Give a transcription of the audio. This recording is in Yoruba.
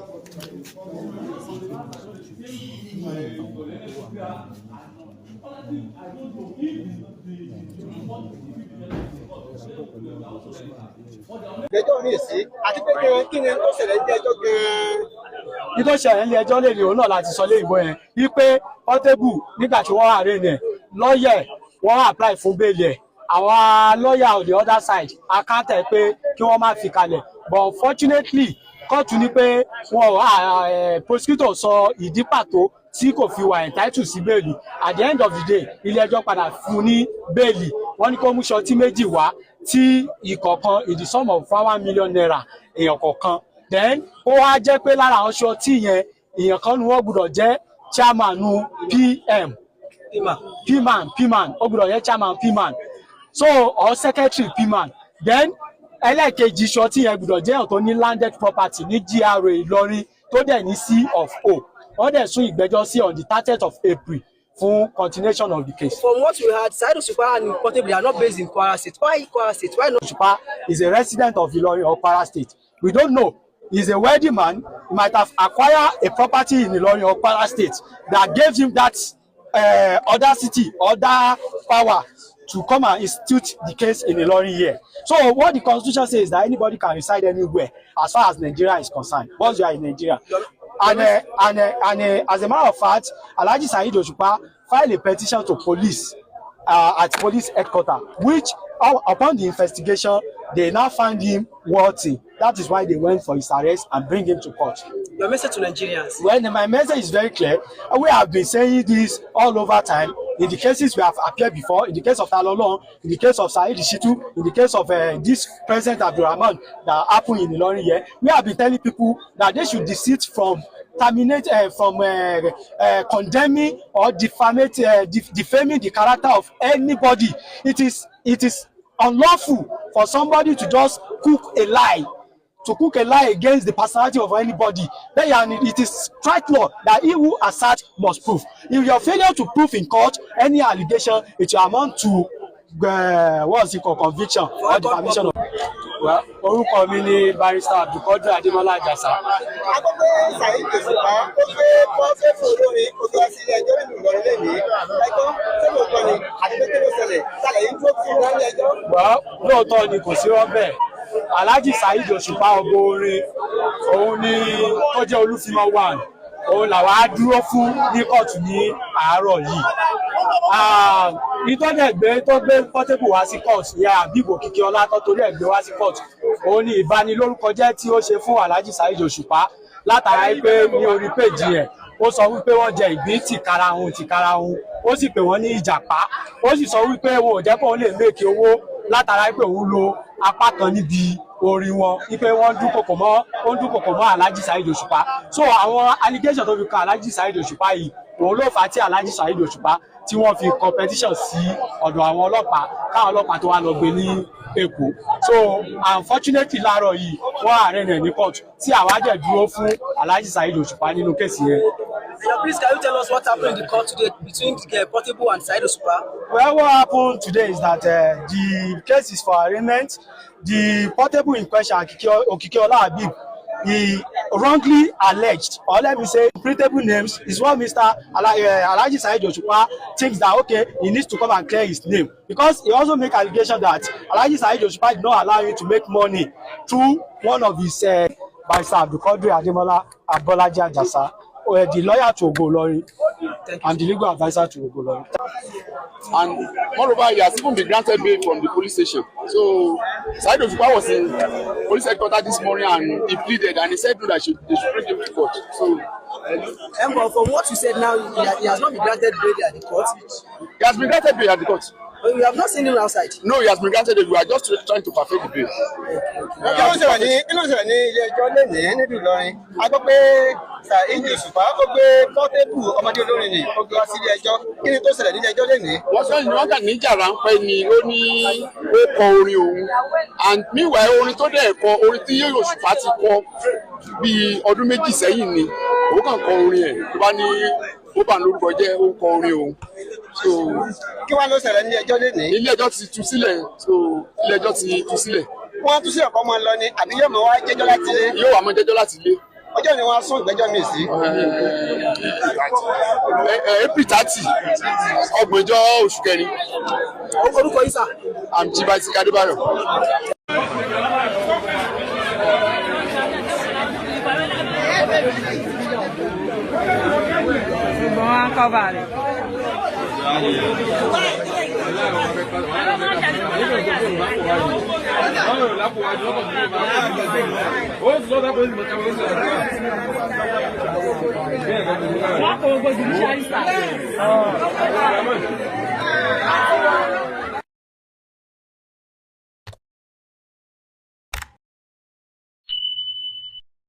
Tí Ìgbẹ́jọ́ mi sí àti pé kí ni tó ṣẹlẹ̀ ní ẹjọ́ gan-an? Ní tó ṣẹlẹ̀ ní ẹjọ́ lè ní òun náà láti sọ léyìnbó yẹn wípé Portable, nígbà tí wọ́n arraign ẹ̀, lọ́yẹ̀ wọ́n apply fún bail ẹ̀. Àwọn lọ́yà on the other side counter pé kí wọ́n má fi kalẹ̀, but unfortunately, kóòtù ní pé wọn ò prosecutor sọ ìdí pàtó tí kò fi wà entitled sí bail. At the end of the day, ilé ẹjọ́ padà fún ní bail. Wọ́n ní kó mú surety méjì wá tí ìkọ̀ọ̀kan in the sum of ₦1 million èèyàn kọ̀ọ̀kan. Then ó wá jẹ́ pé lára àwọn surety yẹn, èèyàn kan ni wọ́n gbọ́dọ̀ jẹ́ chairman PM, PMAN. PMAN, ó gbọ́dọ̀ jẹ́ chairman PMAN, so or secretary PMAN. Then ẹlẹ́ẹ̀kejì surety yẹn gbọ́dọ̀ jẹ́ ọ̀tọ̀ ní landed property ní GRA Ìlọrin, tó dẹ̀ ní C of O. Wọ́n dẹ̀ sún ìgbẹ́jọ́ sí on the 30th of April fún continuation of the case. From what we heard, Saheed Osupa and Portable are not based in Kwara State. Why Kwara State? Why not? Osupa is a resident of Ilorin or Kwara State. We don't know. He's a wealthy man. He might have acquired a property in Ilorin or Kwara State that gave him that audacity or that power to come and institute the case in Ilorin here. So what the constitution says is that anybody can reside anywhere as far as Nigeria is concerned, once you are in Nigeria. And as a matter of fact, Alhaji Saheed Osupa filed a petition to police at police headquarters, which upon the investigation, they now find him worthy. That is why they went for his arrest and bring him to court. Your message to Nigerians? Well, my message is very clear. We have been saying this all over time. In the cases we have appeared before, in the case of Talolong, in the case of Saheed Shittu, in the case of this President Abdulrahman that happened in Ilorin here, we have been telling people that they should desist from terminate from condemning or defamate, defaming the character of anybody. It is unlawful for somebody to just cook a lie, to cook a lie against the personality of anybody. Then and it is straight law that he who assert must prove. If your failure to prove in court any allegation, it will amount to what's it called, conviction or defamation of. Well, orúkọ mi ni Barrister Abdulkadir Ademola Ajasa. A gbọ́ pé Saheed Òṣùpá ó gbé Portable olórin, ó gbé wá sí ilé ẹjọ́ nínú Ìlọrin lẹ́nìí. Ẹgbọ́n, ṣé lóòótọ́ ni àti pé kí ló ṣẹlẹ̀? Sálẹ̀ yìí dúró fún ìlú ẹjọ́. Well, lóòótọ́ ni, kò sí rọ́bẹ̀. Alhaji Saheed Òṣùpá, ọgbọ orin, òun ni tó jẹ́ Olúfimọ́ one, òun làwa á dúró fún ní kóòtù ní àárọ̀ yìí. Ìtọ́jú gbé tó gbé Portable wá sí court, ìyá Habib Òkìkíọlá tó torí ẹ̀ gbé wá sí court, òun ni ìbanilórúkọjẹ́ tí ó ṣe fún Alhaji Saheed Òṣùpá látara pé ní orí péjì ẹ̀, ó sọ wípé wọ́n jẹ ìgbín tìkarahun tìkarahun, ó sì pè wọ́n ní ìjàpá, ó sì sọ wípé wọn ò jẹ́ kóun lè make owó látara pé òun lo apá kan níbi orin wọn, wípé wọ́n dúnkòkò mọ́, ó ń dúnkòkò mọ́ Alhaji Saheed Òṣùpá. So àwọn allegation tó fi kan Alhaji Saheed Òṣùpá yìí, òun ló fà á tí Alhaji Saheed Òṣùpá tí wọ́n fi kọ petition sí ọ̀dọ̀ àwọn ọlọ́pàá, káwọn ọlọ́pàá tó wá lọ gbé ní Èkó. So unfortunately, láàárọ̀ yìí, wọ́n arraign ẹ̀ ní court, tí àwa dẹ̀ dúró fún Alhaji Saheed Òṣùpá nínú case yẹn. Yeah, please, can you tell us what happened in the court today between Portable and Saheed Osupa? Well, what happened today is that the case is for arraignment. The Portable in question, Okikiola Habib, he wrongly alleged, or let me say, printable names is what Mr. Alhaji Saheed Osupa thinks that, okay, he needs to come and clear his name, because he also make allegation that Alhaji Saheed Osupa did not allow him to make money through one of his Barrister Abdulkadir Ademola Abolaji Ajasa, the lawyer to Ogo Ilorin. Thank you. I'm the legal adviser to Ogo Ilorin. And moreover, he has even been granted bail from the police station. So Saheed Osupa was in police headquarters this morning and he pleaded and he said no, that they should bring him to court. So And but from what you said now, he has not been granted bail at the court. He has been granted bail at the court. But we have not seen him outside. No, he has been granted bail. We are just trying to perfect the bail. Kí ló ṣẹlẹ̀ ní ilé ẹjọ́ lẹ́nìí nílùú Ìlọrin? A gbọ́ pé Saheed Òṣùpá ó gbé Portable, ọmọdé olórin ni, ó gbé wá sí ilé ẹjọ́. Kí ni tó ṣẹlẹ̀ nílé ẹjọ́ lẹ́nìí? Wọ́n sọ ní wọ́n kàn níjà ráńpẹ́ ni, ó ní ó kọ orin òun, and meanwhile, orin tó dẹ̀ kọ, orin tí Òṣùpá ti kọ bíi ọdún 2 sẹ́yìn ni. Òun kàn kọ orin ẹ̀, tó bá ní ó bà ní lórúkọ jẹ́, ó kọ orin òun. So Kí wá ló ṣẹlẹ̀ nílé ẹjọ́ lẹ́nìí? Ilé ẹjọ́ ti tú sílẹ̀. So ilé ẹjọ́ ti tú sílẹ̀. Wọ́n tún sí ọ̀kọ́ mọ́ lọ ni àbí yóò mọ̀ wá jẹ́jọ́ láti ilé? Yóò wá mọ́ jẹ́jọ́ láti ilé. Ọjọ́ ni wọ́n á sún ìgbẹ́jọ́ míì sí. April 30, ọgbọ̀njọ́ oṣù kẹrin. Orúkọ yìí sà. I'm Chief Isaac Adébáyọ̀. Ṣùgbọ́n wọn á kọ́ba rẹ̀. Wọ́n kò gbogbo judiciary staff.